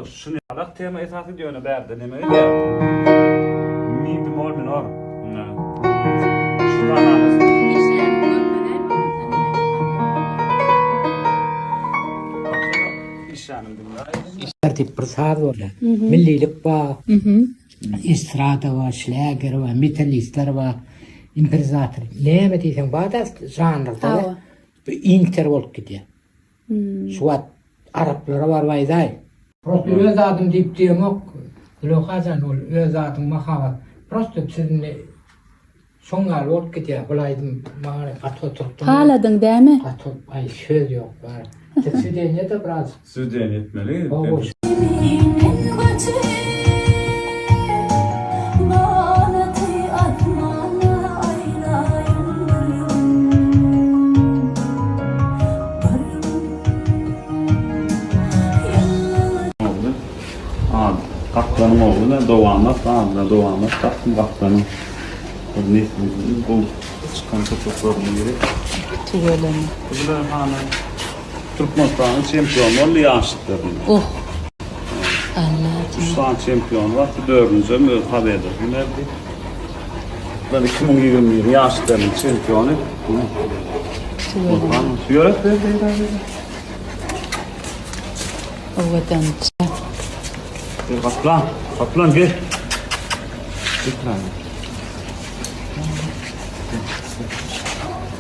Şuny ýalak tema esasy ýöne bärde neme edýär? Mi bemol minor. Şu danamyz. Işläniň diňle. Tertip bir saz bolýar. Millilik bar, estrada bar, şläger bar, metallistler bar, improvizator. Näme diýseň bar-da žanrda. Bu inter bolup gidýär. Şu wagt araplara baryp aýdaý. Prosto öz zadym diýip diýemok. Züleyha jan ol öz zadyň mahabat. Prosto siz indi şoň ýaly bolup gidýär. Bul aýdym maňa gaty oturtdy. Haladyň dämi? Gaty aý söz ýok bar. Siz swidenýede biraz. Swideniýe etmeli. Gaplanyň ogly ne dowamat adyna dowamat dakdym gaplanyň bir nesli iň gowy çykan köpekleriň biri. Tüweleme. Bu bilen hany Türkmenistanyň çempiony boldy ýaşlyklarynda. Oh. Allah. Üç sany çempiony bar, şu dördünjem öz pobedasyny berdi. Bular 2021 ýaşlarynyň çempiony. Tüweleme. Ýöret ber ber ber. Owadan. Gel gaplan, gaplan gel. Gel.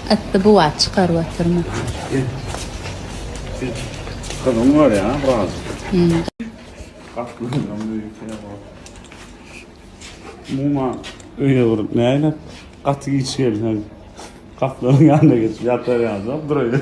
Atdy bu wagt çykaryp otyrma. Gel. Gel. Gyzyň bar ya biraz. Gaplanam büyük ya. Umuman öýe bir näme gaty giç gelseň gaplanyň ýanyna geçip ýatar ýaly duraýyn.